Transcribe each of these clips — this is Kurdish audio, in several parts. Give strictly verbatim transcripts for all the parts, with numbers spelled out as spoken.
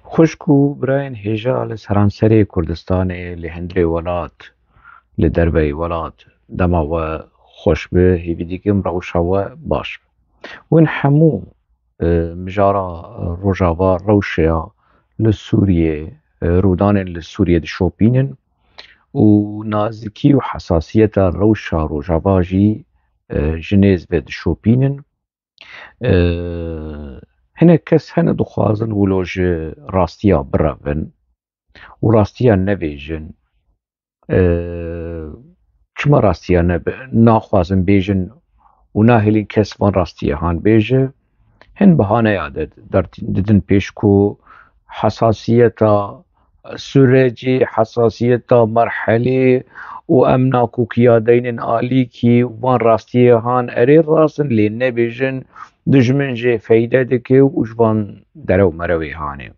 Xwişk û birayên hêja li seranserê Kurdistanê, li hundirê welat, li derveyî welat, dema we xweş be, hêvî dikim rewşa we baş be. Win hemû, e, mijara Rojava, rewşeya li Sûriyê, e, rûdanên li Sûriyê dişopînin û nazikî û hesasiyeta rewşa Rojava jî, e, ji nêz ve dişopînin. E, hinek kes hene dixwazin wilo ji rastiya birevin û rastiya nebêjin. E, çima rastiya nebe-, naxwazin bêjin û nahêlin kes van rastiyê han bêje? Hin bihaneya de der-, didin pêş ku hesasiyeta surecê, hesasiyeta merhelê û em nakokiya deynin alîkî van rastiyê han erê rast in, lê nebêjin dijmin jê feyde dike û ji van derew merewê hanê.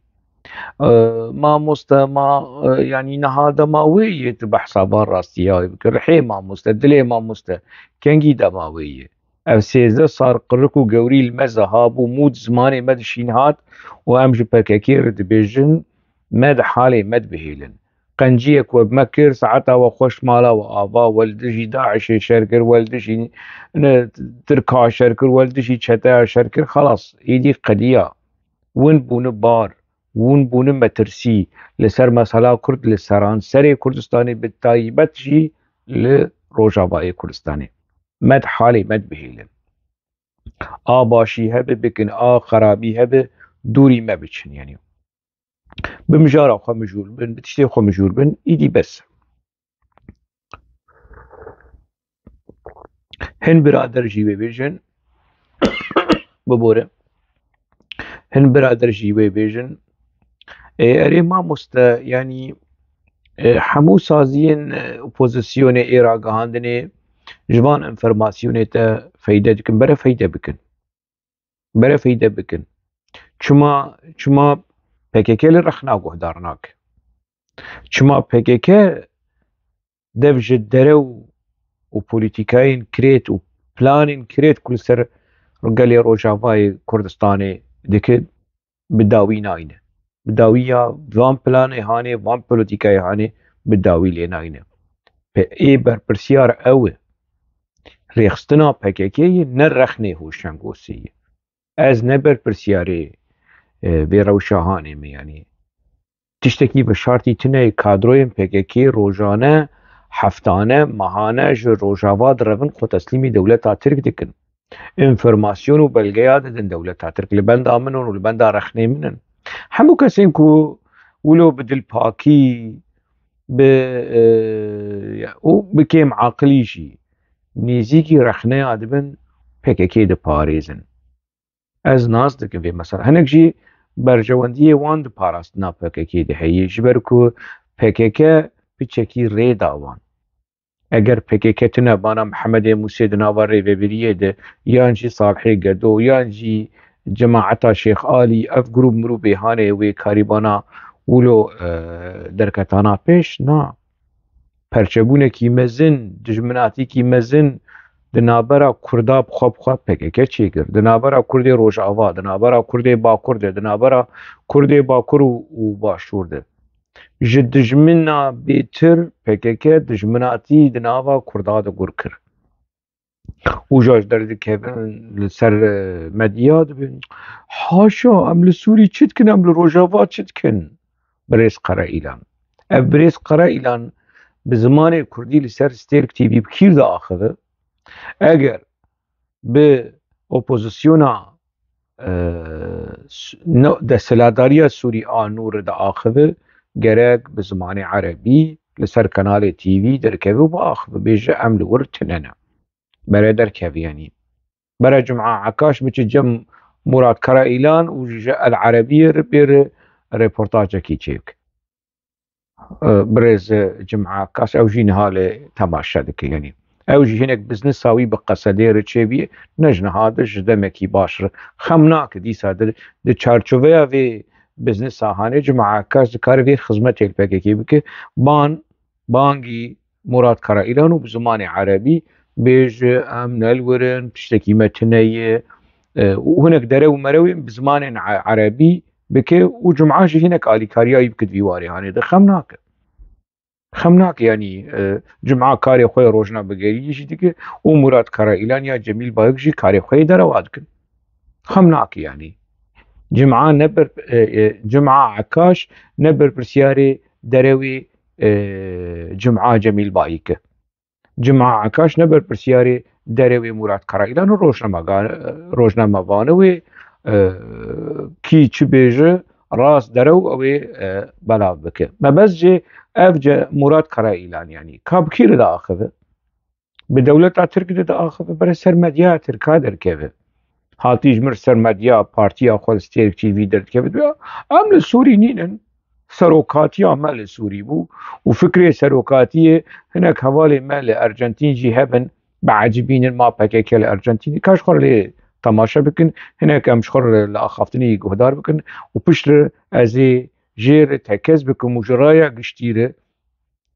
E, mamoste, ma, e, yanî niha dema wê yê tu behsa van rastiyayê bikir. Rihê mamoste, dilê mamoste, kengî dema wê yê? Ev sêzdeh sal qirik û gewrî li me ziha bû, mû di zimanê me dişîn hat û em ji P K K re dibêjin, me di halê me dibihêlin. Qenciyek we bi me kir, saeta we xweş, mala we ava, we li dijî DAIŞê şer kir, we li dijî, ne, Tirka şer kir, we li dijî çeteya şer kir, xelas, êdî qediya. Win bûne bar, win bûne metirsî li ser mesela Kurd, li seranserê Kurdistanê, bi taybet jî li Rojavayê Kurdistanê. Me di halê me dibihêlin. A başî hebe bikin, a xerabî hebe dûrî me biçin, yanî. Bi mijara xwe mijûl bin, bi tiştê xwe mijûl bin, îdî bes. Hin birader jî wê bêjin, bibore. Hin birader jî wê bêjin, ê, erê mamoste, yanî, e, hemû saziyên, e, opozisyonê ê ragihandinê ji van informasyonê te feyde dikin, bere feyde bikin. Bere feyde bikin. Çima, çima P K K li rexna guhdar nake? Çima P K K dev ji derew û polîtîkayên kirêt û planên kirêt ku li ser gelê Rojavayê Kurdistanê dike, bi dawî nayne? Bi dawiya van planê hanê, van polîtîkayê hanê bi dawî lê nayne. Pe-, ê berpirsiyar ew e. Rêxistina P K K yê ne rexnê Hoşengosê ye. Ez ne berpirsiyarê, e, vê rewşa hanê me, yanî. Tiştekî veşartî tune ye, kadroyên P K K rojane, heftane, mahane ji Rojava direvin, xwe teslîmî dewleta Tirk dikin. Înformasyon û belgeya didin dewleta Tirk. Li benda min in û li benda rexnê min in. Hemû kesên ku wilo bi dilpakî, bi, e, û bi kêm aqilî jî nêzîkî rexneya dibin, P K K diparêzin. Ez nas dikim vê mesela. Hinek jî berjewendiyê wan di parastina P K K de heye, ji ber ku P K K piçekî rê da wan. Eger P K K tune bana Mihemedê Mûsê di nava rêvebiriyê de, yan jî Salihê Gedo, yan jî cemaeta Şêx Alî, ev grûp mirûpê hanê wê karîbana wilo, e, derketana pêş, na. Perçebûnekî mezin, dijminatîkî mezin di navbera Kurda bi xwe bi xwe P K K çêkir. Di navbera Kurdê Rojava, di navbera Kurdê Bakur de, di navbera Kurdê Bakur û, û Başûr de. Ji dijmina bêtir P K K dijminatî di nava Kurda de gur kir. Û ja ji derdikevin li ser, e, medya dibin. Haşa, em li Sûrî çi dikin, em li Rojava çi dikin? Birêz Qere Îlan. Ev birêz Qere Îlan bi zimanê Kurdî li ser Stêrk T V bi kîr diaxive? Eger bi opozisyona, e, s-, no-, desthilatdariya Sûrî a nû re diaxive, gerek bi zimanê erebî li ser kanalê T V derkeve û biaxive, bêje em li wir tune ne. Bere derkeve, yanî. Bere Cuma Ekaş biçe cem Murat Karaîlan û ji El Erebiyê re bêre reportajekî çêbike. E, birêz Cuma Ekaş ew jî niha lê temaşe dike, yanî. Ew jî hinek biznesa wî bi qesedê re çêbî, ne ji niha de, ji demekî baş re. Xem nake dîsa di, di çarçoveya vê biznesa hanê Cuma Ekaş dikare vê xizmetê li P K K bike. Ban, bangî Murat Karaîlan û bi zimanê erebî bêje, em ne li wir in, tiştekî me tune ye. E, û hinek derew û merewên bi zimanên e-, erebî bike û Cuma jî hinek alîkariya wî bike di vî warê hanê de, xem nake. Xem nake, yanî, e, Cuma karê xwe ya rojnamegeriyê jî dike û Murat Karaîlan ya Cemîl Bayik jî karê xwe yê derewa dikin. Xem nake, yanî. Cuma ne ber-, e, e, Cuma Ekaş ne berpirsiyarê derewê, e, Cuma Cemîl Bayik e. Cuma Ekaş ne berpirsiyarê derewê Murat Karaîlan û rojnamega-, rojnamevanê wê, e, kî çi bêje, rast derew ew ê, e, belav bike. Mebest jê ev ce Murat Karaîlan, yanî ka bi kî re diaxive? Bi dewleta Tirk de diaxive, bere ser medyaya Tirka derkeve. Hatî ji mir ser medya partiya xwe li Stêrk T V derdikeve, dibe, em li Sûrî nînin. Serokatiya me li Sûrî bû û fikrê serokatiyê hinek hevalê me li Ercentîn jî hebin, biecibînin ma P K K li Ercentînê. Ka ji xwe re lê temaşe bikin, hinek em ji xwe re li axaftinê guhdar bikin û piştre ez ê jê re tekez bikim û ji raya giştî re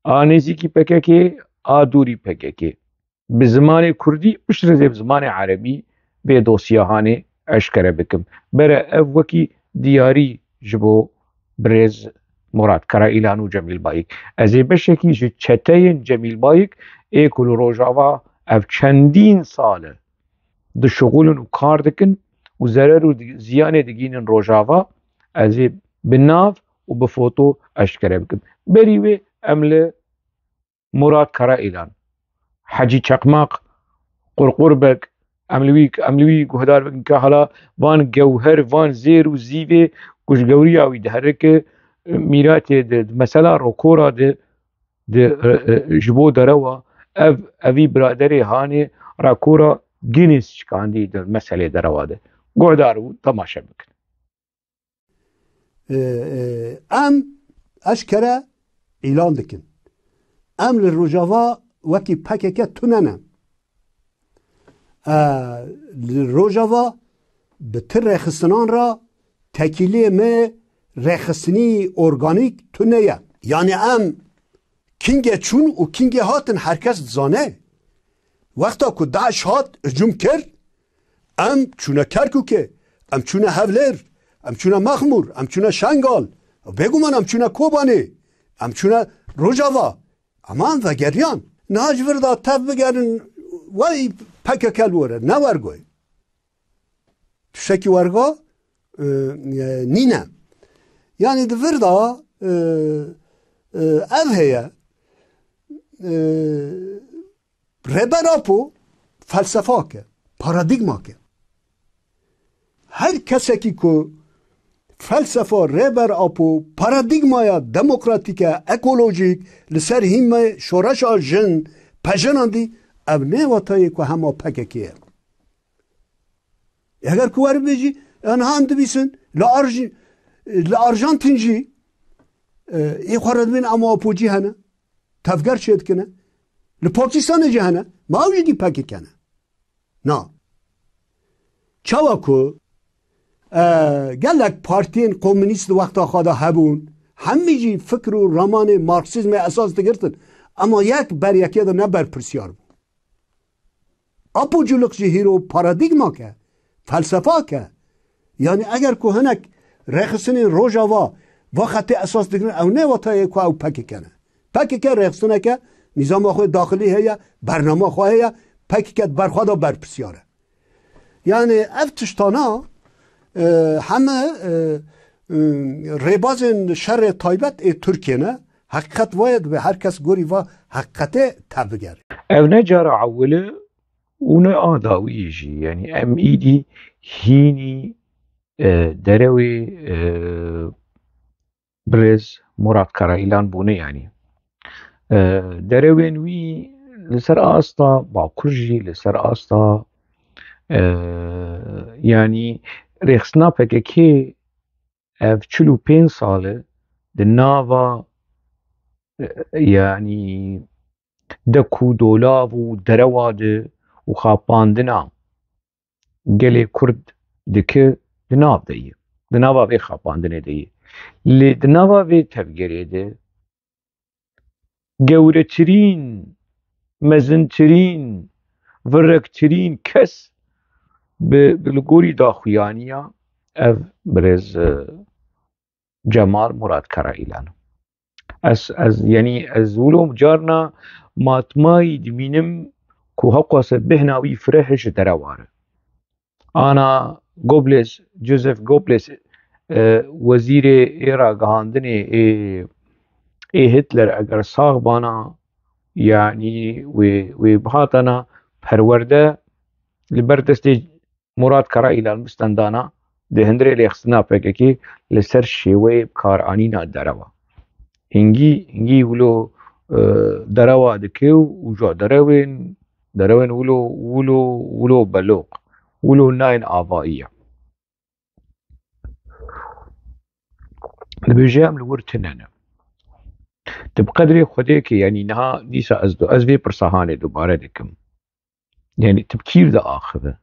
a nêzîkî P K K, a dûrî P K K, bi zimanê kurdî, piştre zê bi zimanê erebî vê dosya hanê eşkere bikim. Bere ev wekî diyarî ji bo birêz Murat Karaîlan û Cemîl Bayik. Ez ê beşekî ji çeteyên Cemîl Bayik ê ku li Rojava ev çendîn sal e dişixulin û kar dikin û zerer û di-, ziyanê digînin Rojava, ez ê bi nav û bi foto eşkere bikim. Berî wê em li Murat Karaîlan, Hecî Çakmak, Qurqur Beg, em li wî, em li wî guhdar bikin ka hala van gewher, van zêr û zîvê ku ji gewriya wî diherike, mîratê di, di mesela rokora di, di, e, e, ji bo derewa ev, evî biraderê hanê rakora Guinness şikandî di meselê derewa de. Guhdar û temaşe bikin. E, e, em eşkere îlan dikin. Em li Rojava wekî P K K tune ne. E, li Rojava bi ti rêxistinan re tekîliyê me rêxistinî organîk tune ye. Yani em kingê çûn û kingê hatin her kes dizane. Wexta ku DAIŞ hat hicûm kir, em çûne Kerkûkê, em çûne Hewlêr, em çûne Mexmûr, em çûne Şengal, bêguman em çûne Kobanê, em çûne Rojava. Ama em vegeriyan. Niha ji vir de tev bigerin, wey P K K li wir e, ne wergo ye. Tiştekî wergo, e, e, nîne. Yani di vir de, e, e, ev heye, e, Rêber Apo felsefak e, paradîgmak e. Her kesekî ku felsefa Rêber Apo, paradîgmaya demokratîk e, ekolojîk, li ser hîmê şoreşa jin pejirandî, ev ne wata ye ku hema P K K ye. Eger ku weribê jî, e, niha em dibîsin, li Arj-, li Arjantin jî, e, ê xwe re dibên em Apocî hene, tevger çêdikine. Li Pakistanê jî hene, ma ew jî dî P K K ne. Na. Çawa ku, e, gelek partiyên komûnîst di wexta xwe de hebûn, hemî jî fikr û ramanê Marksîzmê esas digirtin, ema yek ber yekê de ne berpirsiyar bû. Apoculuk jî hîro paradîgmak e, felsefak e. Yanî eger ku hinek rêxistinên Rojava va xetê esas digirin, ew ne wata ye ku ew P K K ne. P K K rêxistineke nîzama xwe daxilî heye, bernama xwe heye, P K K di ber xwe de berpirsiyar e. Yani ev tiştana, e, heme, e, e, rêbazên şerê taybet ê Tirkiyê ne. Heqîqet va ye, divê her kes gorî va heqîqetê tevbigere. Ev ne cara ewil e û ne a dawî jî. Yanî em îdî hînî, e, derewê, e, birêz Murat Karaîlan bûne yanî. E, derewên wî li ser asta Bakur jî, li ser asta, e, yanî rêxistina P K K ev çil û pênc sal e di nava, e, yanî dek û dolav û derewa de û xapandina gelê Kurd dike, di nav de ye. Di nava vê xapandinê de ye. Lê di nava vê tevgerê de gewretirîn, mezintirîn, virektirîn kes bi, bi li gorî daxuyaniya ev birêz, e, Cemal Murat Karaîlan. Ez, ez, yanî ez wilo carna matmayî dibînim ku heqwase bêhna wî fireh ji derewa re. Ana Goebbels, Joseph Goebbels, e, wezîrê ê ragihandinê ê, ê Hitler eger sax bana, yanî wê, wê bihatana perwerde li ber destê Murat Karaîlan bistendana, di hundirê lêxistina P K K li ser şêweyê bikaranîna derewa. Hingî, hingî wilo, e, derewa dike û ja derewên, derewên wilo, wilo, wilo beloq, wilo nayên avayî ye. Dibêje em li wir tune ne. Tu bi qedrê Xwedê ke, yanî niha dîsa ez do, ez vê pirsa hanê dubare dikim. Yanî tu bi kî diaxive?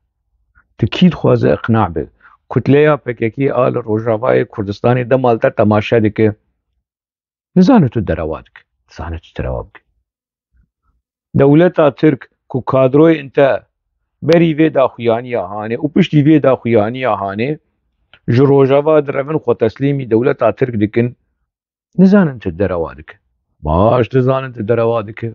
Tu kî dixwaze iqna be? Kutleya P K K a li Rojavayê Kurdistanê dema li te temaşe dike, nizane tu derewa dike. Dizane tu derewa bike. Dewleta Tirk ku kadroyên te berî vê daxuyaniya hanê û piştî vê daxuyaniya hanê ji Rojava direvin xwe teslîmî dewleta Tirk dikin, nizanin tu derewa dike. Baş dizanin tu derewa dike.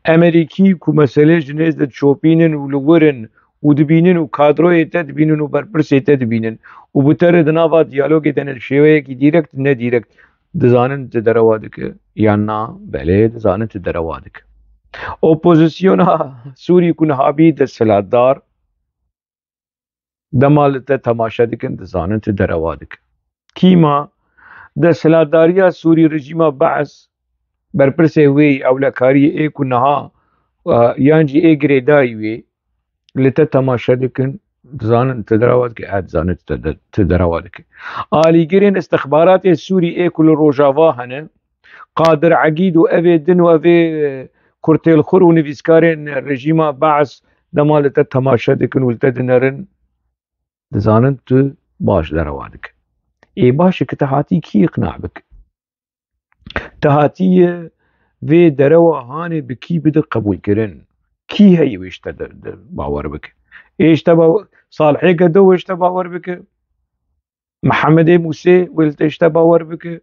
Emerîkî ku meselê ji nêz de dişopînin û li wir in û dibînin û kadroyê te dibînin û berpirsê te dibînin û bi te re di nava diyalogê de ne li şêweyekî dîrekt, ne dîrekt dizanin tu derewa dike yan na? Belê, dizanin tu derewa dike. Opozisyona Sûrî ku niha bî desthilatdar, dema li te temaşe dikin, dizanin tu derewa dike. Kîma desthilatdariya Sûrî, rejîma Be'es, berpirsê wê, ewlekariyê ê ku niha, e, yan jî ê girêdayî wê li te temaşe dikin, dizanin tu derewa dike, e, dizanin tu de-, tu derewa dike. Alîgirên istixbaratê Sûrî ê ku li Rojava hene, Qadir Egîd û evê din û evê, e, kurtêlxur û nivîskarên rejîma Be'es dema li te temaşe dikin û li te dinerin, dizanin tu baş derewa dike. Ê baş e, ki te hatî kî iqna bike? Te hatiye vê derewa hanê bi kî bide qebûlkirin? Kî heye wê ji te de, de bawer bike? Ê ji te bawer, Salihê Gedo wê ji te bawer bike? Mihemedê Mûsê wê li te ji te bawer bike?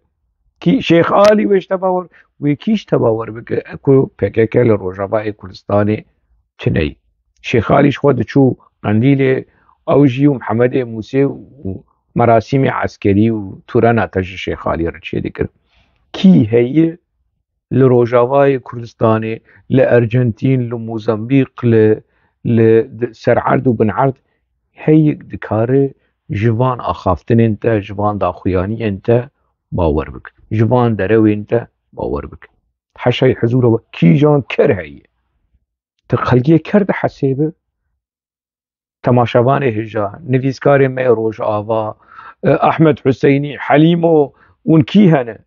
Kî Şêx Alî wê ji te bawer, wê kî ji te bawer bike ku P K K li Rojavayê Kurdistanê tune ye? Şêx Alî ji xwe diçû Qendîlê, ew jî û Mihemedê Mûsê û merasîmê eskerî û tûrena te ji Şêx Alî re çêdikir. Kî heye li Rojavayê Kurdistanê, li Ercentîn, li Mozambîq, li, li di-, ser erd û bin erd heyek dikare ji van axaftinên te, ji van daxuyaniyên te bawer bike, ji van derewên te bawer bike. Heşayî hizûra we kîjan ker heye? Ti xelkê ker dihesêbe? Temaşevanê hêja, nivîskarê me yê Rojava, e, Ahmed Huseynî, Helîmo, hûn kî hene?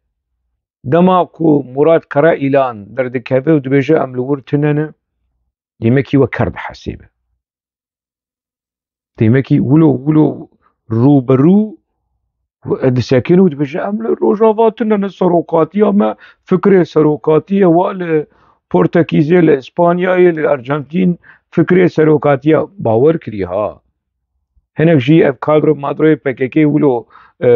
Dema ku Murat Karaîlan derdikeve û dibêje em li wir tune ne, dêmekî we ker dihesêbe. Dêmekî wilo, wilo rû bi rû disekin û dibêje, em li Rojava tune ne, serokatiya me fikrê serokatî ye, wa li Portekîzê, li Îspanyayê, li Arjantîn fikrê serokatî ye. Bawer kirî ha. Hinek jî ev kadro madroyê P K K wilo, e,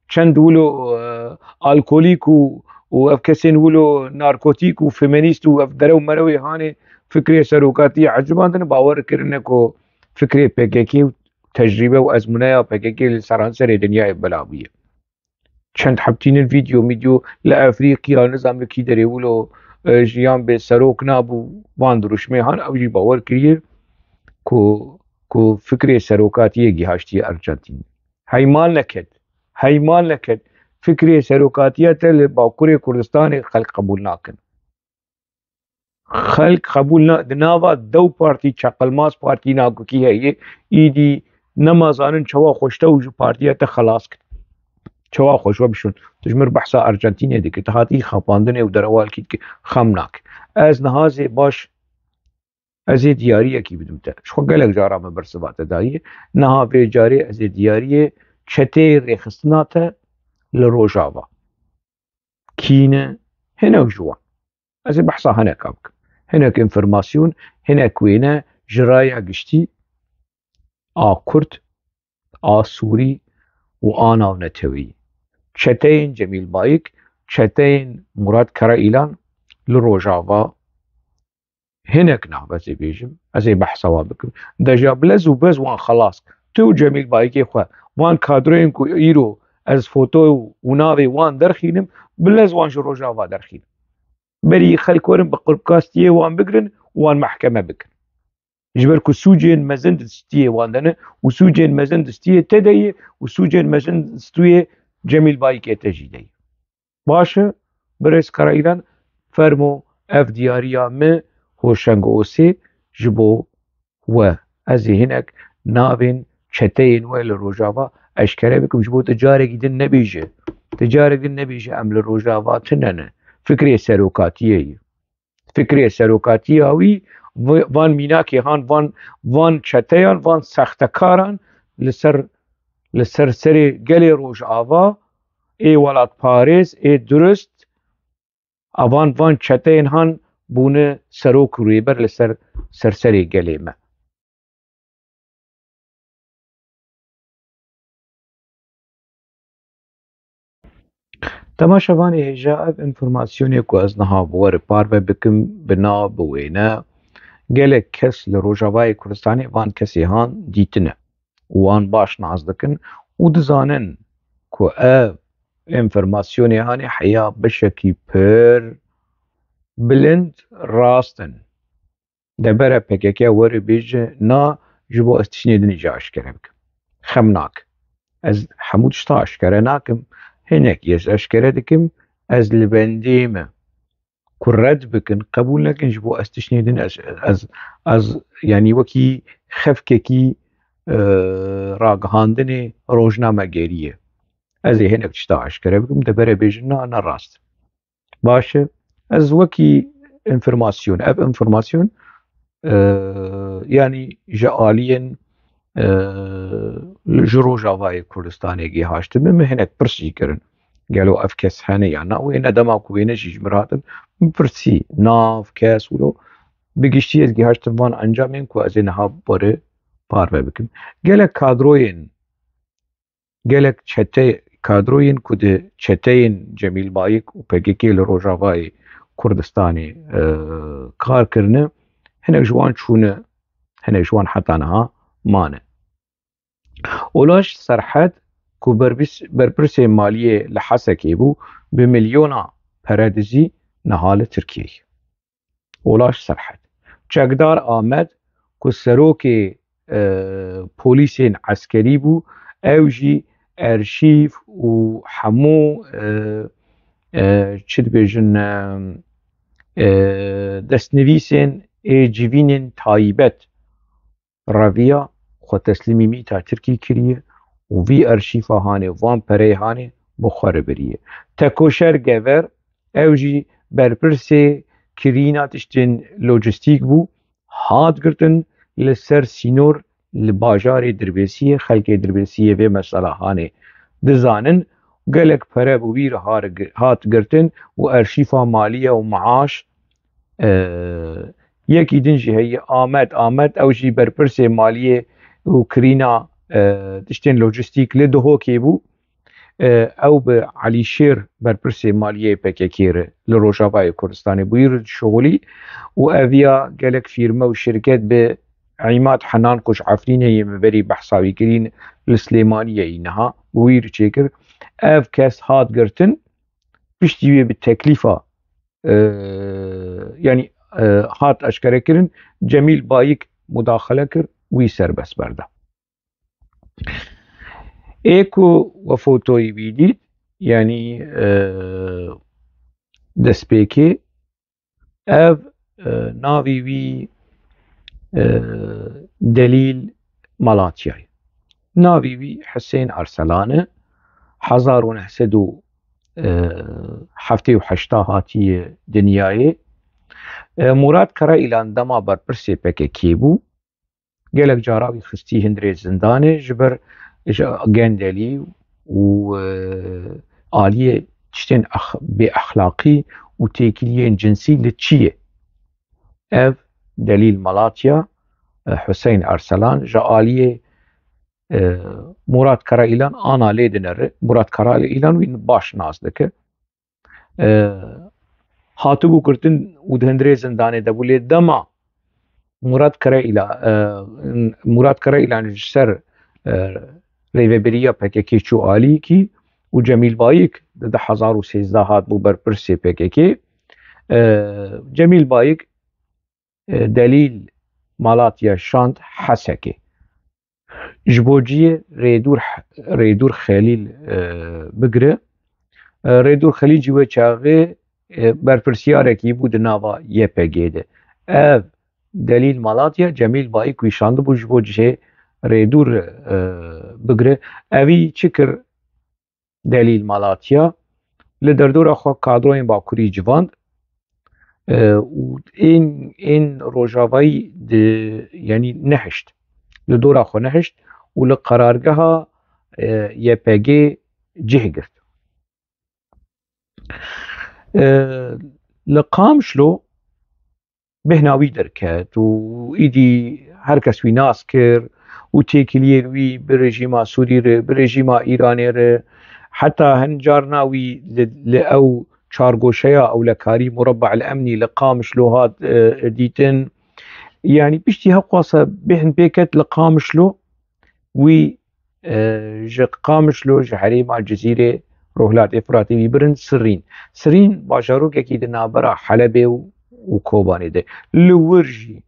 çend wilo, e, alkolîk û, û ev kesên wilo narkotîk û feminîst û ev derew merewê hanê fikrê serokatî ecibandin, bawer kirine ku fikrê P K K û tecrîbe û ezmûneya P K K li seranserê dinyayê bela bûye. Çend hebtînin vîdeo mîdeo li Efrîqiya, nizam li kî derê wilo, e, jiyan bê serok nabû, van dirûşmê han, ew jî bawer kiriye ku, ku fikrê serokatiyê gihaştiye Arjantîn. Heyman neket, heyman neket. Fikrê serokatiya te li Bakurê Kurdistanê xelk qebûl nakin. Xelk qebûl na, di nava dew partî, çeqilmaz partî nakukî heye, îdî nema zanin çawa xwe ji te û ji partiya te xelas kin. Çawa xwe ji we bişon. Tu ji mir behsa Arjantînê dike, tu hatî xapandinê û derewalkî dike, xem nake. Ez niha zê baş, ez ê diyariyekî bidim te. Ji xwe gelek cara min bersiva te daye. Niha vê carê ez ê diyariyê çeteyê rêxistina te li Rojava. Kî ne? Hinek ji wan. Ez ê behsa hineka bikim. Hinek înformasyon, hinek wêne ji raya giştî a Kurd, a Sûrî û a navneteweyî. çeteyên Cemîl Bayik, çeteyên Murat Karaîlan li Rojava hinek nav ez ê bêjim, ez ê behsa wan bikim. Deja bi lez û bez wan xelas. Tu û Cemîl Bayikê xwe, van kadroyên ku îro ez foto û navê wan derxînim, bi lez wan ji Rojava derxînim. Berî xelk werin bi qirpkastiyê wan bigirin, wan mehkeme bikin. Ji ber ku sûcên mezin di stûyê wan de ne û sûcên mezin di stûyê te de ye û sûcên mezin di stûyê Cemîl Bayikê te jî de ye. Baş e, birêz Karaîlan, fermo ev diyariya me Hoşeng Osê ji bo we. Ez ê hinek navên çeteyên we li Rojava eşkere bikim, ji bo tu carekî din nebêje. Tu carek din nebêje em li Rojava tune ne. Fikrê serokatiyê ye. Fikrê serokatiya wî, vi-, van mînakê han, van, van çeteyan, van sextekaran li ser, li ser serê gelê Rojava, ê welatparêz, ê durist, a van, van çeteyên han bûne serok û rêber li ser, ser serê gelê me. Temaşevanê hêja, ev înformasyonê ku ez niha bi we re parve bikim, bi nav, bi wêne, gelek kes li Rojavayê Kurdistanê van kesê han dîtine û wan baş nas dikin û dizanin ku ev înformasyonê hanê heya bişekî pir bilind rast in. De bere P K K were bêje na, ji bo ez tiştê din jî aşkere bikim. Xem nakim. Ez hemû tişta aşkere nakim. Hinek ez aşkere dikim, ez li bendê me ku red bikin, qebûl nekin, ji bo ez tiştê din ez, ez, ez, yanî wekî xefkekî, e, ragihandinê rojnamegerî ye. Ez ê hinek tişta aşkere bikim, de bere bêjin na, ne rast. Baş e. Ez wekî înformasyon, ev înformasyon, e, yanî ji aliyên, e, ji Rojavayê Kurdistanê gihaştibû, min hinek pirs jî kirin. Gelo ev kes hene ya na? Wêne, dema ku wêne jî ji min re hatin, min pirsî nav, kes, wilo. Bi giştî ez gihaştim van encamên ku ez ê niha bi we re parve bikim. Gelek kadroyên Gelek çete, kadroyên ku di çeteyên Cemîl Bayik û P K K li Rojavayê Kurdistanê, e, kar kirine, hinek ji wan çûne, hinek ji wan heta niha mane. Ulaş Serhed ku berbis-, berpirsê maliyê li Hesekê bû, bi milyona pere dizî, niha li Tirkiyeyê. Ulaş Serhed. Çekdar Amed ku serokê, e, polîsên eskerî bû, ew jî erşîv û hemû, e, e, çi dibêjin, e, e, destnivîsên ê civînên taybet reviya xwe teslîmî mîta Tirkî kiriye û vî erşîfa hanê, van pereyê hanê bi xwe re biriye. Tekoşer Gever, ew jî berpirsê kirîna tiştên lojistîk bû, hat girtin li ser sînor li bajarê Dirbêsiyê, xelkê Dirbêsiyê vê mesela hanê dizanin. Gelek pere bi wî re har-, hat girtin û erşîfa maliye û maaş E, yekî din jî heye, Amed. Amed, ew jî berpirsê maliyê û kirîna, e, tiştên lojistîk li Duhokê bû. E, ew bi Elîşêr, berpirsê maliyê P K K re li Rojavayê Kurdistanê, bi wî re dişuxulî û eviya gelek fîrme û şirket bi Îmad Henan ku ji Efrînê ye, min berî behsa wî kirîn, li Silêmaniyê yî niha, bi wî re çêkir. Ev kes hat girtin, piştî wê bi teklîfa e, yanî, e, hat eşkere kirin, Cemîl Bayik mudaxele kir, wî serbest berda. Ê ku we fotoyî wî dît, yanî, e, destpêkê, ev, e, navî wî, e, Delîl Malatyayê. Navî wî Husên Arselan e. Hezar û neh sed û heftê û heşta hatiye dinyayê. E, Murat Karaîlan dema berpirsê P K K bû. Gelek cara wî xistî hundirê zindanê ji ber ji gendelî û, e, aliyê tiştên ex-, bêexlaqî û têkiliyên cinsî li çiyê. Ev Delîl Malatya, e, Husên Arselan ji aliyê E, Murat Karaîlan ana lê dinere. Murat Karaîlan wî baş nas dike. E, hatibû girtin û di hundirê zindanê de bû, lê dema Murat Karaîla, e, Murat Karaîlan ji ser, e, rêveberiya P K K çû alîkî û Cemîl Bayik di du hezar û sêzdeh hat bû berpirsê P K K. E, Cemîl Bayik, e, Delîl Malatya şand Hesekê. Ji bo cihê Rêdûr, Rêdûr Xelîl, e, bigire. E, Rêdûr Xelîl jî wê çaxê, e, berpirsiyarek bû di nava Y P G de. Ev Delîl Malatya Cemîl Bayik wî şandibû ji bo cihê Rêdûr, e, bigire. Evî çi kir? Delîl Malatya li derdora xwe kadroyên Bakurî civand, e, û ên, ên Rojavayî di, yanî nehişt. Li dora xwe nehişt û li qerargeha, e, Y P G cih girt. E, li Qamişlo bêhna wî derket û îdî her kes wî nas kir û têkiliyên wî bi rejîma Sûrî re, bi rejîma Îranê re, heta hin carna wî li, li ew çargoşeya ewlekarî, Murabba el Emnî li Qamişlo hat, e, dîtin. Yanî piştî hewqasa bêhn pê ket li Qamişlo, wî, e, ji Qamişlo, ji herêma Cizîrê, Rojhilatê Firatê wî birin Sirîn. Sirîn bajarokekî di navbera Helebê û, û Kobanê de. Li wir jî,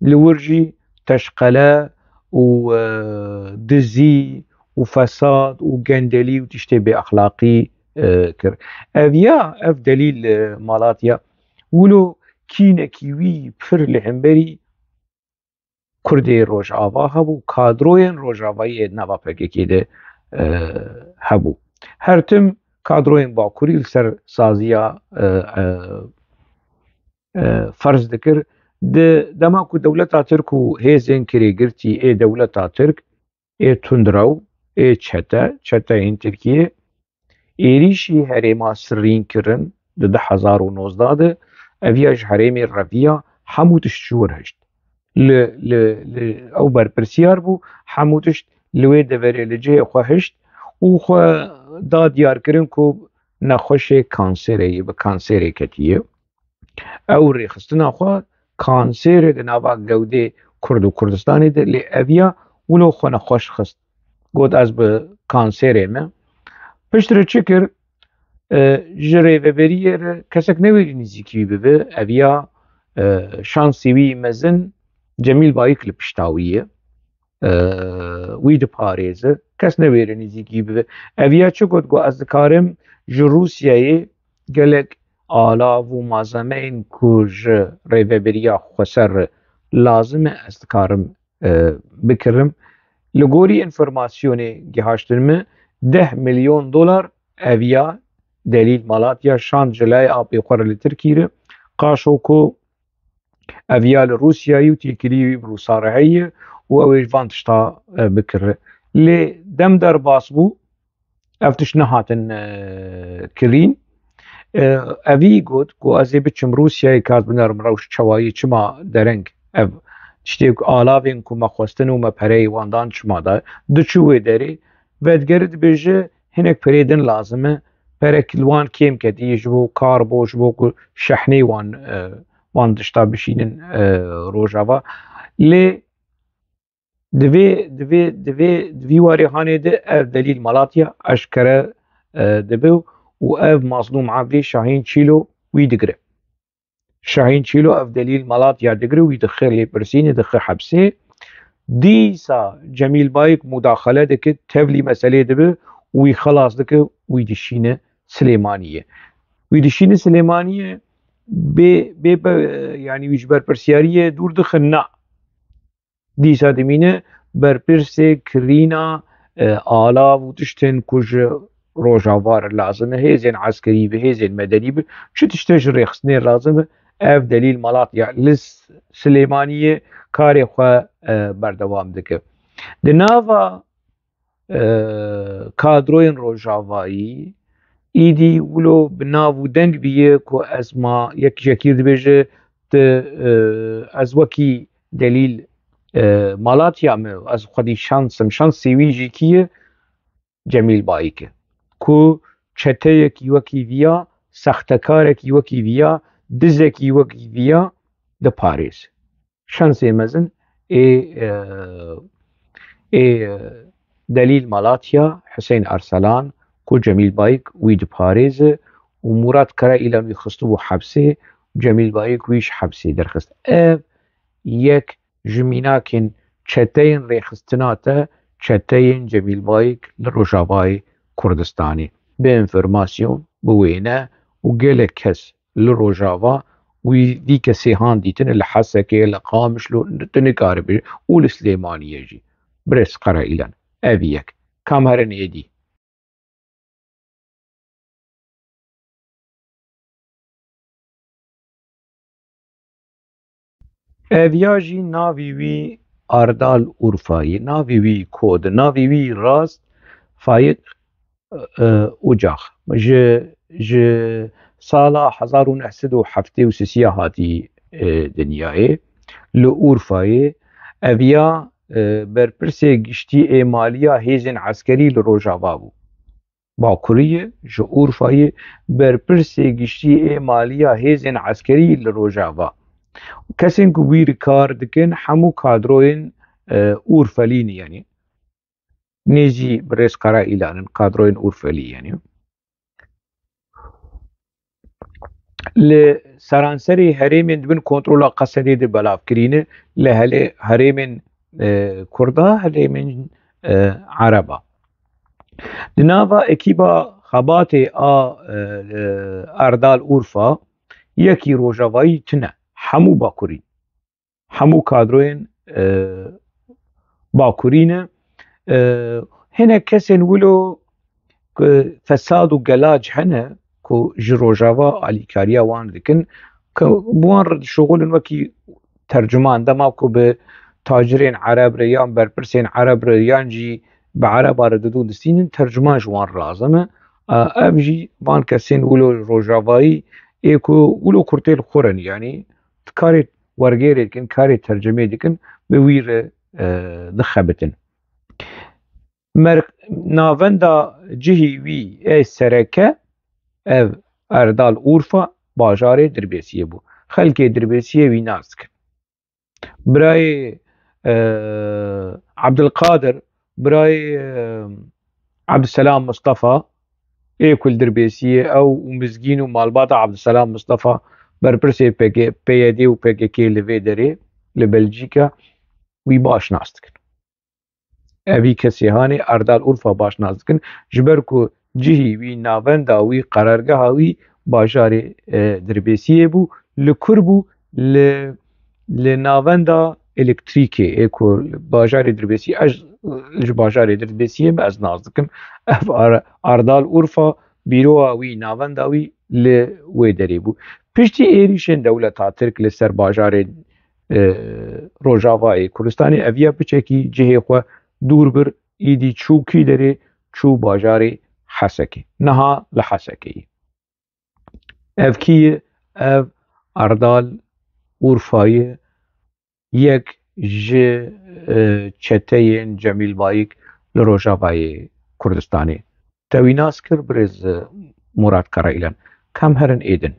li wir jî teşqele û, e, dizî û fesad û gendelî û tiştê bêexlaqî, e, kir. Ev ya, ev Delîl, e, Malatya, wilo kînekî wî pir li hemberî Kurdê Rojava hebû, kadroyên Rojavayê nava P K K de, e, hebû. Her tim kadroyên Bakurî li ser saziya, e, e, e, ferz dikir. Di dema ku dewleta Tirk û hêzên kirêgirtî ê dewleta Tirk, ê tundrew, ê çete, çeteyên Tirkiyê, êrîşî herêma Sirîn kirin di du hezar û nozdeh de, eviya ji herêmê reviya, hemû tişt ji wir hişt. Li, li, li ew berpirsiyar bû, hemû tişt li wê deverê li cihê xwe hişt û xwe da diyarkirin ku nexweşê kanserê ye, bi kanserê ketiye. Ew rêxistina xwe kanserê di nava gewdê Kurd û Kurdistanê de lê eviya wilo xwe nexweş xist. Got, "Ez bi kanserê me." Piştre çi kir? E, ji rêveberiyê re kesek newêrî nêzîkî wî bibe. Eviya, e, şansê wî mezin Cemîl Bayik li pişta wî ye. E, wî diparêze. Kes newêre nêzîkî bibe. Eviya çi got? Got, "Ez dikarim ji Rûsyayê gelek alav û malzemeyên ku ji rêveberiya xweser re lazim e, ez dikarim, e, bikirim." Li gorî înformasyonê gihaştin me, deh milyon dolar eviya Delîl Malatya şand ji layê apê xwe re li Tirkî re, qaşo ku eviya li Rûsyayê û têkiliyê wî bi Rûsa re heye û ew ê ji van tişta, e, bikire. Lê dem derbas bû, ev tişt nehatin, e, kirîn. E, evî got ku ez ê biçim Rûsyayê, ka ez binerim rewş çawa ye, çima dereng ev tiştê ku alavên ku me xwestin û me pereyê wan dan çima da, diçû wê derê, vedigere dibêje hinek perê din lazim e, perek li wan kêm ketiye ji bo kar bo, ji bo ku şehnê wan, e, wan tişta bişînin, e, Rojava. Lê divê, divê, divê, di vî warê hanê de ev Delîl Malatya eşkere, e, dibe û ev Mazlûm Evdî Şahîn Çîlo wî digire. Şahîn Çîlo ev Delîl Malatya digire, wî dixe lêpirsînê, dixe hepsê. Dîsa Cemîl Bayik mudaxele dike, tevlî meselê dibe, wî xelas dike, wî dişîne Silêmaniyê. Wî dişîne Silêmaniyê, bê, bê be, yanî wî ji berpirsiyariyê dûr dixe, na. Dîsa dimîne berpirsê kirîna, e, alav û tiştên ku ji Rojava re lazim e, hêzên eskerî bi, hêzên medenî bi, çi tiştê ji rêxistinê lazim e, ev Delîl Malatya li S-, Silêmaniyê karê xwe, e, berdewam dike. Di nava, e, kadroyên Rojavayî, îdî wilo bi nav û deng bûye ku ez ma yek ji yekî dibêje, tu, e, ez wekî Delîl e, Malatya me, ez xwedî şans im, şansê wî jî kî ye? Cemîl Bayik e. Ku çeteyekî wekî viya, sextekarekî wekî viya, dizekî wekî viya diparêz. Şansê mezin ê, e, ê, e, Delîl Malatya, Huseyîn Arselan, ku Cemîl Bayik wî diparêze û Murat Karaîlan wî xistibû hepsê, Cemîl Bayik wî ji hepsê derxist. Ev yek ji mînakên çeteyên rêxistina te, çeteyên Cemîl Bayik li Rojavayê Kurdistanê. Bi enformasyon, bi wêne û gelek kes li Rojava wî vî kesê han dîtin li Hesekê, li Qamişlo, tu nikaribî û li Silêmaniyê jî. Birêz Karaîlan, ev yek. Kam herin êdî. Ev ya jî navê wî Ardal Urfa ye, navê wî kod, navê wî rast Faik, e, Ucax. Ji, ji sala hezar û neh sed û heftê û sisiya hatî, e, dinyayê. Li Urfayê ev ya, e, berpirsê giştî ê maliya hêzên eskerî li Rojava bû. Bakurî ye, ji Urfayê, berpirsê giştî ê maliya hêzên eskerî li Rojava. Kesên ku wî re kar dikin, hemû kadroyên, e, Urfelî ne, yanî nêzî birêz Karaîlan in, kadroyên Urfelî, yanî. Li seranserê herêmên di bin kontrola Qesedê de belavkirî ne, li helê herêmên, e, Kurda, herêmên, e, Ereba. Di nava ekîba xebatê a, e, e, Erdal Urfa, yekî rojavayî tune, hemû bakurî. Hemû kadroyên, e, bakurî ne. E, hinek kesên wilo ku fesad û gelac hene ku ji Rojava alîkariya wan dikin, ku bi wan re dişuxulin wekî tercuman, dema ku bi tacirên Ereb re yan berpirsên Ereb re yan jî bi Ereba re didû distînin, tercuman ji wan re lazim e. E, ev jî van kesên wilo rojavayî ê ku wilo kurtê li xwe re ne, yanî karê wergêrê dikin, karê tercimê dikin, bi wî re, e, dixebitin. Mer-, navenda cihê wî ê sereke ev Erdal Urfa, bajarê Dirbêsiyê bû. Xelkê Dirbêsiyê wî nas dikin. Birayê, e, Abdulkadir, birayê, e, Abdulselam Mustafa, ê ku li Dirbêsiyê ew û Mizgîn û malbata Abdulselam Mustafa, berpirsê P K, P Y D û P K K li vê derê, li Belcîka, wî baş nas dikin. Evî kesê hanê Erdal Urfa baş nas dikin, ji ber ku cihî wî, navenda wî, qerargeha wî bajarê, e, Dirbêsiyê bû, li kur bû, li, li navenda elektrîkê, ê ku bajarê Dirbêsiyê, ez ji bajarê Dirbêsiyê me, ez nas dikim. Ev Ar-, Erdal Urfa, bîroya wî, navenda wî li wê derê bû. Piştî êrîşên dewleta Tirk li ser bajarê, e, Rojavayê Kurdistanê, eviya piçekî cihê xwe dûr bir, îdî çû kî derê, çû bajarê Hesekê. Niha li Hesekê ye. Ev kî ye? Ev Erdal Urfa ye, yek ji, e, çeteyên Cemîl Bayik li Rojavayê Kurdistanê. Te wî nas kir, birêz, e, Murat Karaîlan. Kam herin êdin.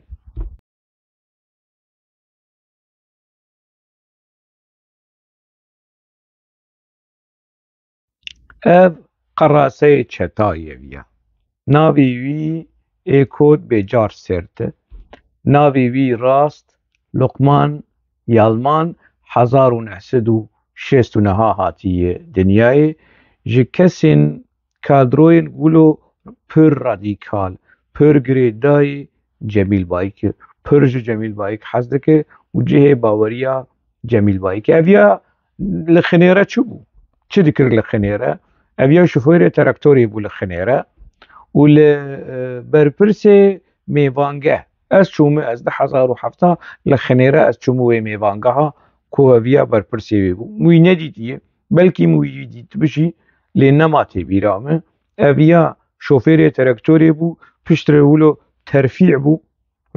Ev qeraseyê çetayê ev ya. Navê wî ê kod bêcar sêrt e. Navê wî rast Luqman Yalman, hezar û neh sed û şêst û neh hatiye dinyayê. Ji kesên kadroyên wilo pir radîkal, pir girêdayî Cemîl Bayik e. Pir ji Cemîl Bayik hez dike û cihê baweriya Cemîl Bayik e. Ev ya li Xinêre çi bû? Çi dikir li Xinêre? Ev ya şofêrê traktorê bû li Xinêre û li, e, berpirsê mêvangeh. Ez çûme, ez di hezar û heft li Xinêre ez çûme wê mêvangeha ku ev ya berpirsê wê bû. Wî nedîtiye. Belkî min wî dîtibû jî, lê nema têbîra min. Ev ya şofêrê traktorê bû, piştre wilo terfî bû.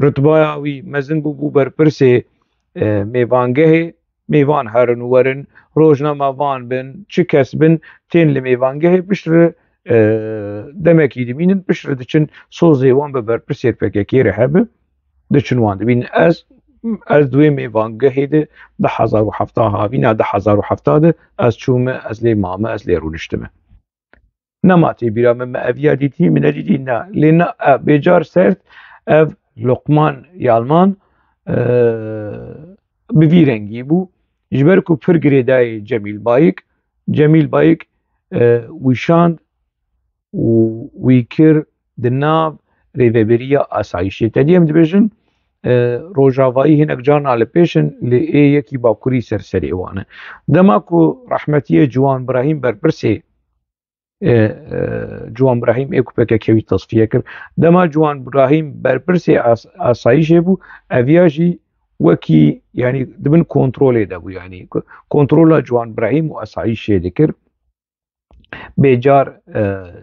Rutbaya wî mezin bû, bû berpirsê, e, mêvangehê. mêvan herin û werin, rojnamevan bin, çi kes bin, tên li mêvangehê piştre, e, demekî dimînin, piştre diçin sozê wan bi berpirsê P K K re hebe, diçin wan dibînin. Ez, ez di wê mêvangehê de du hezar û hevdeh havîna du hezar û hevdeh de ez çûme, ez lê mame, ez lê rûniştime. Nema tê bîra min, me eviya dîtî, min nedîtî, ne. Lê ne, e, Bêcar Sert, ev Lokman Yalman, e, bi vî rengî bû. Ji ber ku pir girêdayê Cemîl Bayik, Cemîl Bayik, e, wî şand û wî kir di nav rêveberiya asayîşê. Tedî em dibêjin, e, rojavayî hinek carna li pêş in, lê ê yekî bakurî ser serê wan e. Dema ku rehmetiyê Ciwan Birahîm berpirsê e, e, Ciwan Birahîm ê ku P K K wî tasfiye kir. Dema Ciwan Birahîm berpirsê as-, asayîşê bû, eviya jî wekî, yanî di bin kontrolê de bû, yanî ko-, kontrola Ciwan Birahîm û asayîşê dikir. Bêcar, e,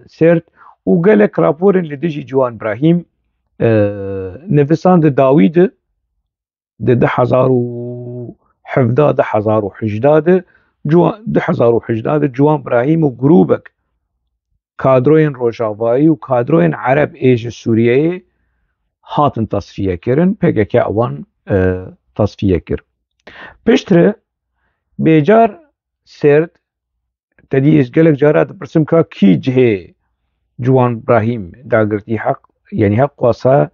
Sêrt û gelek raporên li dijî Ciwan Birahîm, e, nivisand di dawî de, di du hezar û hevdeh, du hezar û hejdeh de, Ciwan, du hezar û hejdeh de Ciwan Birahîm û grûbek kadroyên Rojavayî û kadroyên Ereb ê ji Sûriyeyê hatin tasfiye kirin, P K K wan, e, tasfiye kir. Piştre Bêcar Sêrt, tedî ez gelek cara dipirsim ka kî cihê Ciwan Birahîm dagirtî heq, yanî heq wasa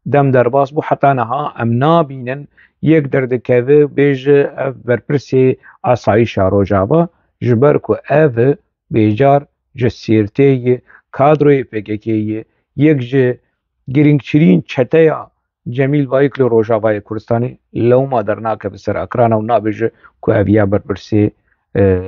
dem derbas bû, heta niha em nabînin yek derdikeve bêje ev berpirsê asayîşa Rojava, ji ber ku ev Bêcar ji Sêrtê ye, kadroyê P K K ye, yek ji girîngtirîn çeteya Cemîl Bayik li Rojavayê Kurdistanê lewma dernakeve ser ekrana û nabêje ku ev ya berpirsê, e,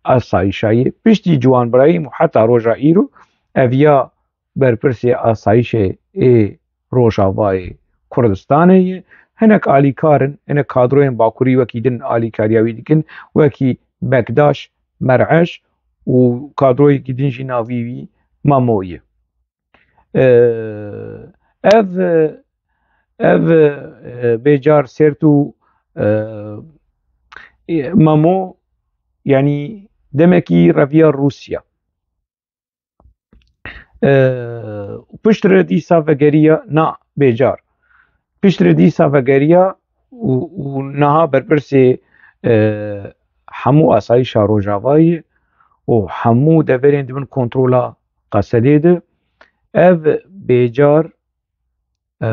asayîşa ye. Piştî Ciwan Birahîm û heta roja îro ev ya berpirsê asayîşê ê Rojavayê Kurdistanê ye. Hinek alîkar in, hinek kadroyên bakurî wekî din alîkariya wî dikin, wekî Bekdaş, Mer'eş û kadroyekî din jî navî wî Mamo ye. E, ev, ev, e, Bêcar Sêrt û, e, Mamo, yanî demekî reviya Rûsya. E, piştre dîsa vegeriya, na, Bêcar. Piştre dîsa vegeriya û, û niha berpirsê, e, hemû asayîşa Rojavayê û hemû deverên di bin kontrola Qesedê de. Ev Bêcar, e,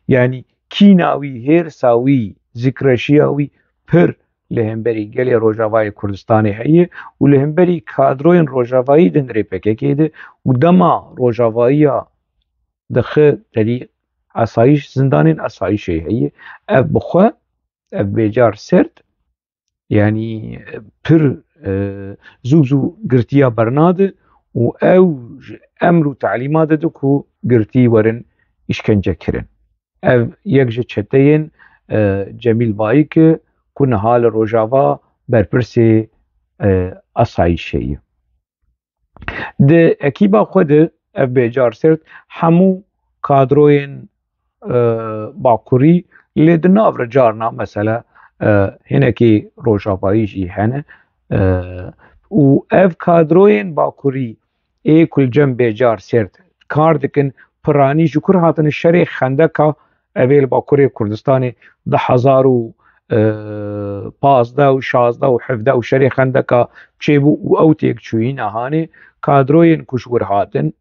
yanî kîna wî, hêrsa wî, zikreşiya wî pir li hemberî gelê Rojavayê Kurdistanê heye û li hemberî kadroyên Rojavayî di hundirê P K K de û dema Rojavayiya dixe tedî asayîş, zindanên asayîşê heye. Ev bi xwe, ev Bêcar Sêrt, yanî pir, e, zû bi zû girtiya bernade û ew ji emr û telîma dide ku girtî werin îşkence kirin. Ev yek ji çeteyên, e, Cemîl Bayik e ku niha li Rojava berpirsê, e, asayîşê ye. Di ekîba xwe de ev Bêcar Sêrt hemû kadroyên, e, bakurî lê di nav re carna mesela, e, hinekî rojavayî jî hene, e, û ev kadroyên bakurî ê ku li cem Bêcar Sêrt kar dikin, piranî ji kur hatine şerê xendeka ev ê li Bakurê Kurdistanê du hezar û pazdeh û şazdeh û hevdeh û şerê xendeka çêbû û ew têkçûyî nihanê kadroyên ku ji wir hatin,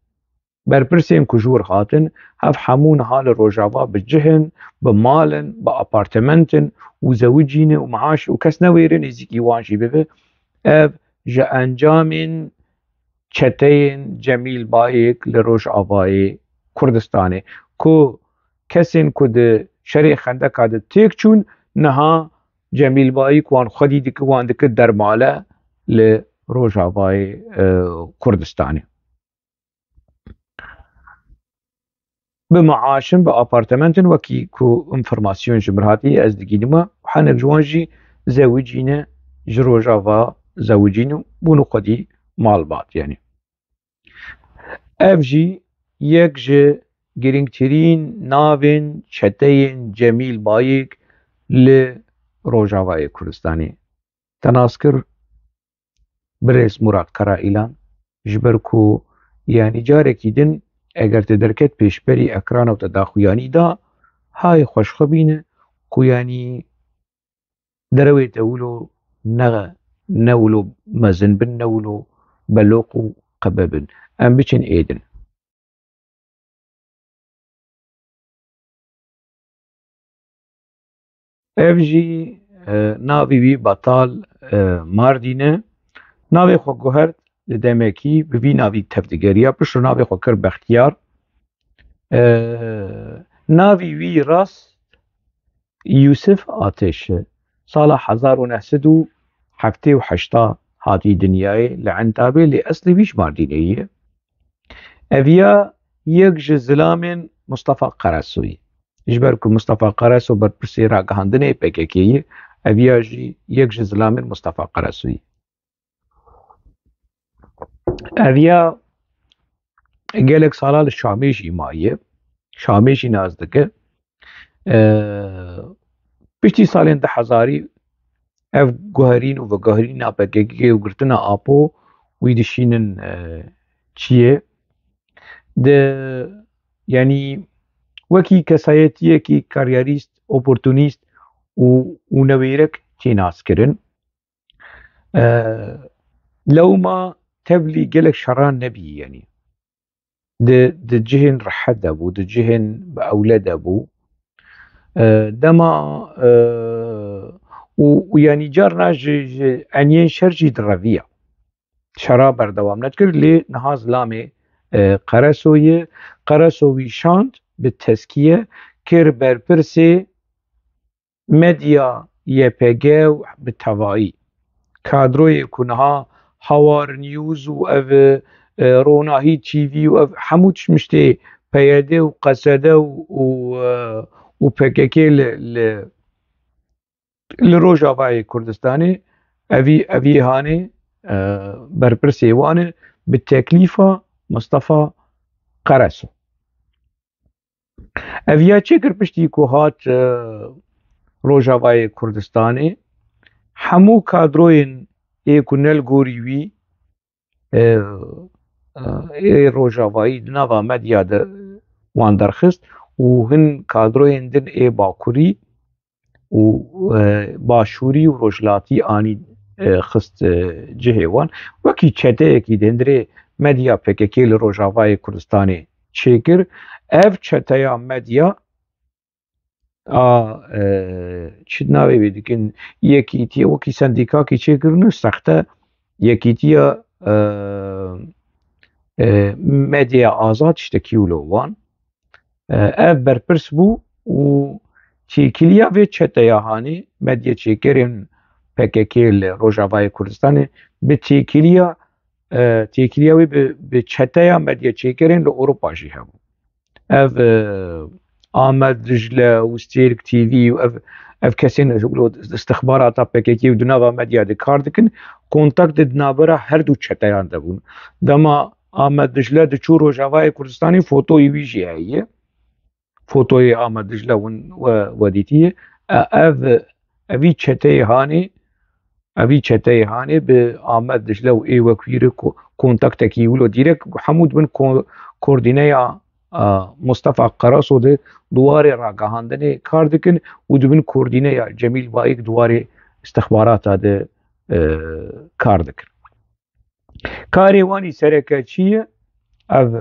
berpirsên ku ji wir hatin, ev hemû niha li Rojava bi cih in, bi mal in, bi apartement in û zewicî ne û maaş û kes newêre nêzîkî wan jî bibe. Ev ji encamên çeteyên Cemîl Bayik li Rojavayê Kurdistanê ku kesên ku di şerê xendeka de têk çûn, niha Cemîl Bayik wan xwedî dike, wan dike dermale li Rojavayê, e, Kurdistanê. Bi maaşin, bi apartementin, wekî ku înformasyon ji mir hatî ez digînime, hinek ji wan jî zewicîne, ji Rojava zewicîne û bûne xwedî malbat, yanî. Ev jî yek ji girîngtirîn navên çeteyên Cemîl Bayik li Rojavayê Kurdistanê. Te nas kir birêz Murat Karaîlan, ji ber ku, yanî, carekî din eger te derket pêşberî ekrana û te daxuyanî da, hay xweş xwe bîne ku, yanî, derewê te wilo ne, ne wilo mezin bin, ne wilo beloq û qebe bin. Em biçin êdin. Ev jî, e, navê wî Batal, e, Mardîn e. Navê xwe guhert li demekî, bi vî navî tevdigeriya, piştre navê xwe kir Bextiyar. E, navî wî rast Yûsif Ateş e. Sala hezar û neh sed û heftê û heşta hatî dinyayê li Entabê, lê eslê wî ji Mardînê ye. Ev ya yek ji zilamên Mustafa Qarasoyî. Ji ber ku Mustafa Qaraso berpirsê ragihandinê P K K yî, ev ya jî yek ji zilamên Mustafa Qarasoyî. Ev ya gelek sala li Şamê jî maye. Şamê jî nas dike. Eee, piştî salên du hezarî ev guherîn û veguherîna P K K û girtina Apo wî dişînin, eee, çiyê. Di, yanî, wekî kesayetiyekî karyerîst, oportunîst û, û newêrek tê naskirin. Eee, lewma tevlî gelek şeran nebî, yanî. Di, di cihên rehet de bû, di cihên bi ewle de bû. Eee, dema, eee, û, û yanî carna ji, ji eniyên şer jî direviya. Şera berdewam nedikir, lê niha zilamê, eee, Qereso ye. Qereso wî şand, bi teskiye kir berpirsê medya Y P G û bi tevayî kadroyê ku niha Hawar News û ev, e, Ronahî T V û ev hemû tişt miştê P Y D û Q S D û, û, e, û P K K li, li, li Rojavayê Kurdistanê evî, evî hanê, e, berpirsê wan e bi teklîfa Mustafa Qereso. Ev ya çêkir piştî ku hat, e, Rojavayê Kurdistanê, hemû kadroyên ê ku ne li gorî wî, e, e, ê Rojavayî di nava medya de wan derxist û hin kadroyên din ê Bakurî û, e, Başûrî û Rojhilatî anî, e, xist, e, cihê wan. Wekî çeteyekî di hundirê medya P K K li Rojavayê Kurdistanê çêkir. Ev çeteya medya a, e, çi navê wê dikin, yekîtiye, wekî sendîkakî çêkirin û sexte yekîtiya, e, e, medyaya azad tiştekî wilo wan. E, ev berpirs bû û têkiliya vê çeteya hanê, medya çêkerên P K K li Rojavayê Kurdistanê bi têkiliya, e, têkiliya wê bi, bi çeteya medya çêkerên li Ewropa jî hebû. Ev, e, Amed Dicle û Stêrk T V û ev, ev kesên wilo istixbarata P K K û di nava medya de kar dikin, kontak di navbera her du çeteyan de bûn. Dema Amed Dicle diçû Rojavayê Kurdistanê, fotoyê wî jî heye. Fotoyê Amed Dicle win we, we dîtiye. E, ev, evî çeteyê hanê, evî çeteyê hanê bi Amed Dicle û ê wek wî re ko-, kontaktekî wilo dîrek hemû dibin ko-, koordîneya, e, Mustafa Qaraso de di warê ragihandinê kar dikin û dibin koordîneya Cemîl Bayik di warê istixbarata de, e, kar dikin. Karê wanî sereke çi ye? Ev,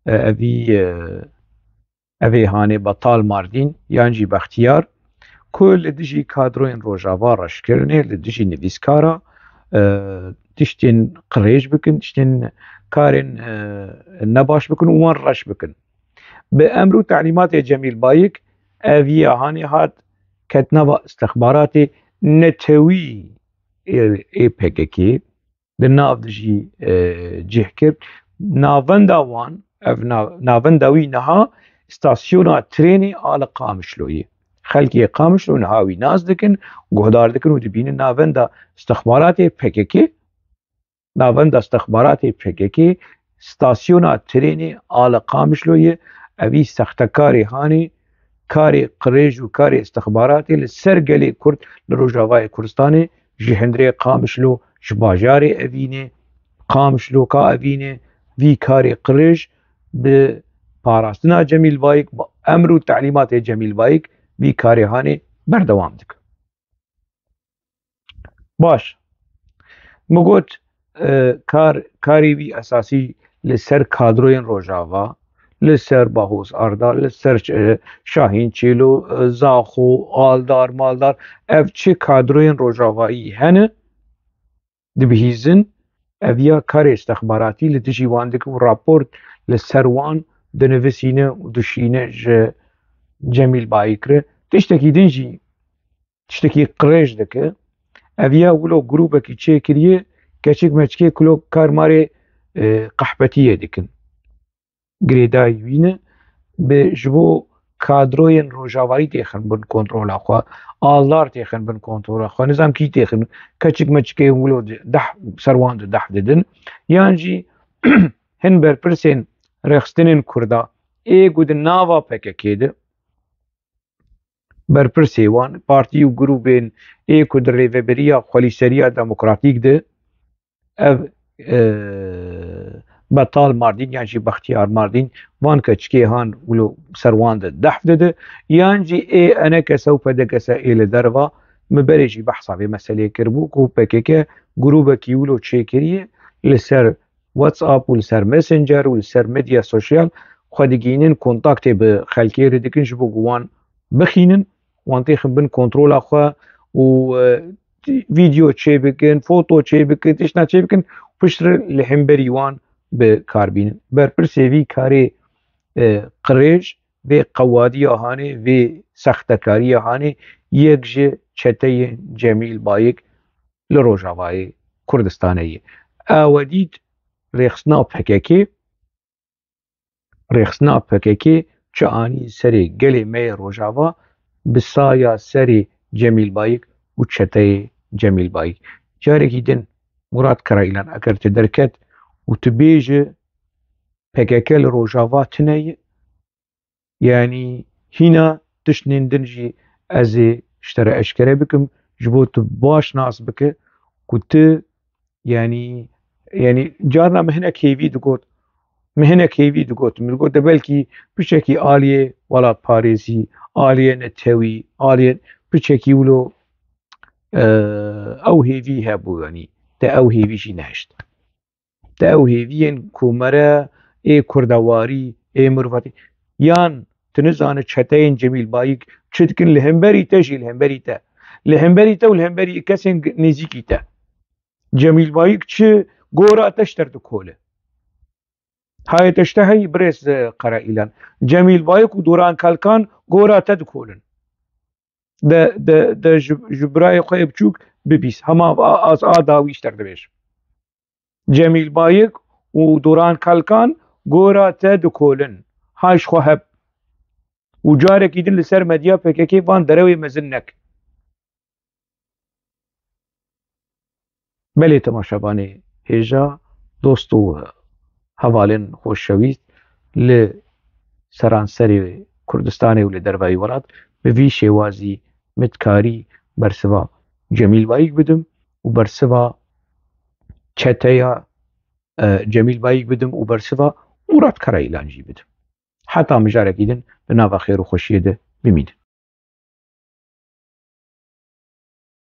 e, evî, e, evê hanê Betal Mardîn yan jî Bextiyar, ku li dijî kadroyên Rojava reş kirinê, li dijî nivîskara, e, tiştên qirêj bikin, tiştên karên, e, nebaş bikin û wan reş bikin. Bi emr û telîmatê Cemîl Bayik, ev ya hanê hat ket nava istixbaratê netewî ê, ê P K K, di nav de jî, e, cih kir. Navenda wan, ev nav-, navenda wî niha stasyona trênê a li Qamişloyê. Xelkê Qamişlo niha wî nas dikin, guhdar dikin û dibînin navenda istixbaratê P K K, navenda istixbaratê P K K, stasyona trênê a li Qamişloyê, evî sextekarê hanê karê qirêj û karê istixbaratê li ser gelê Kurd li Rojavayê Kurdistanê, ji hundirê Qamişlo, ji bajarê Evînê, Qamişloka Evînê, vî karê qirêj bi parastina Cemîl Bayik, bi emr û telîmatê Cemîl Bayik vî karê hanê berdewam dike. Baş. Min got, e, kar, karê wî esasî li ser kadroyên Rojava, li ser Bahoz Arda, li ser, e, Şahîn Çêlo, e, Zaxo, Aldar, Maldar, ev çi kadroyên Rojavayî hene, dibihîzin, ev ya karê istixbaratî li dijî wan dike û raport li ser wan dinivisîne û dişîne ji Cemîl Bayik re. Tiştekî din jî tiştekî qirêj dike. Ev ya wilo grûbekî çêkiriye, keçik meçikê kulo karmarê, e, qehpetiyê dikin. Girêdayî wî ne, bi ji bo kadroyên Rojavayî têxin bin kontrola xwe, Aldar têxin bin kontrola xwe, nizam kî têxin, keçik meçikê wilo di-, deh, ser wan di deh didin, yan jî hin berpirsên rêxistinên Kurda ê ku di nava P K K de, berpirsê wan, partî û grûbên ê ku di rêveberiya xwelîseriya demokratîk de, ev, e, Betal Mardîn yan jî Bextiyar Mardîn, van keçikê han wilo ser wan de dehf dide, yan jî ê E N K S û P D K S ê li derva, min berê jî behsa vê meseleyê kiribû ku P K K grûbekî wilo çêkiriye li ser WhatsApp û li ser Messenger û li ser medya sosyal xwe digihînin, kontaktê bi xelkê re dikin ji bo ku wan bixînin, wan têxin bin kontrola xwe û, e, vîdeo çêbikin, foto çêbikin, tiştna çêbikin, piştre li hemberî wan bi kar bînin. Berpirsê vî karê, e, qirêj, vê qewadiya hanê, vê sextekariya hanê yek ji çeteyên Cemîl Bayik li Rojavayê Kurdistanê ye. Ew dît rêxistina P K K, rêxistina P K K çi anî serê gelê me yê Rojava bi saya serê Cemîl Bayik û çeteyê Cemîl Bayik. Carekî din Murat Karayilan, eger tu derket û tu bêje P K K li Rojava tune ye, yanî hîna tiştên din jî ez ê ji te re eşkere bikim, ji bo tu baş nas bike ku tu, yanî, yanî carna min hinek hêvî digot, min hinek hêvî digot, min digot de belkî piçekî aliyê welatparêzî, aliyê netewî, aliyê piçekî wilo, e, ew hêvî hebû, yanî te ew hêvî jî nehişt. Te ew hêviyên komere, ê kurdewarî, ê mirovatî, yan tu nizane çeteyên Cemîl Bayik çi dikin li hemberî te jî, li hemberî te. Li hemberî te û li hemberî kesên nêzîkî te. Cemîl Bayik çi gora te ji te re dikole. Hayê te ji te heyî birêz, e, Karayilan. Cemîl Bayik û Doran Kalkan gora te dikolin. De, de, de ji, ji birayê xwe yê biçûk bibîs. Hema a, a, a dawî ji te re dibêjim. Cemîl Bayik û Doran Kalkan gora te dikolin. Hay ji xwe heb. Û carekî din li ser medya P K K van derewê mezin nek. Belê temaşevanê hêja, dost û hevalên xweşewîst li seranserê Kurdistanê û li dervayî welat, bi vî şêwazî min dikarî bersiva Cemîl Bayik bidim û bersiva çeteya, e, Cemîl Bayik bidim û bersiva Murat Karayilan jî bidim. Heta mijarekî din li nava xêr û xweşiyê de bimînin.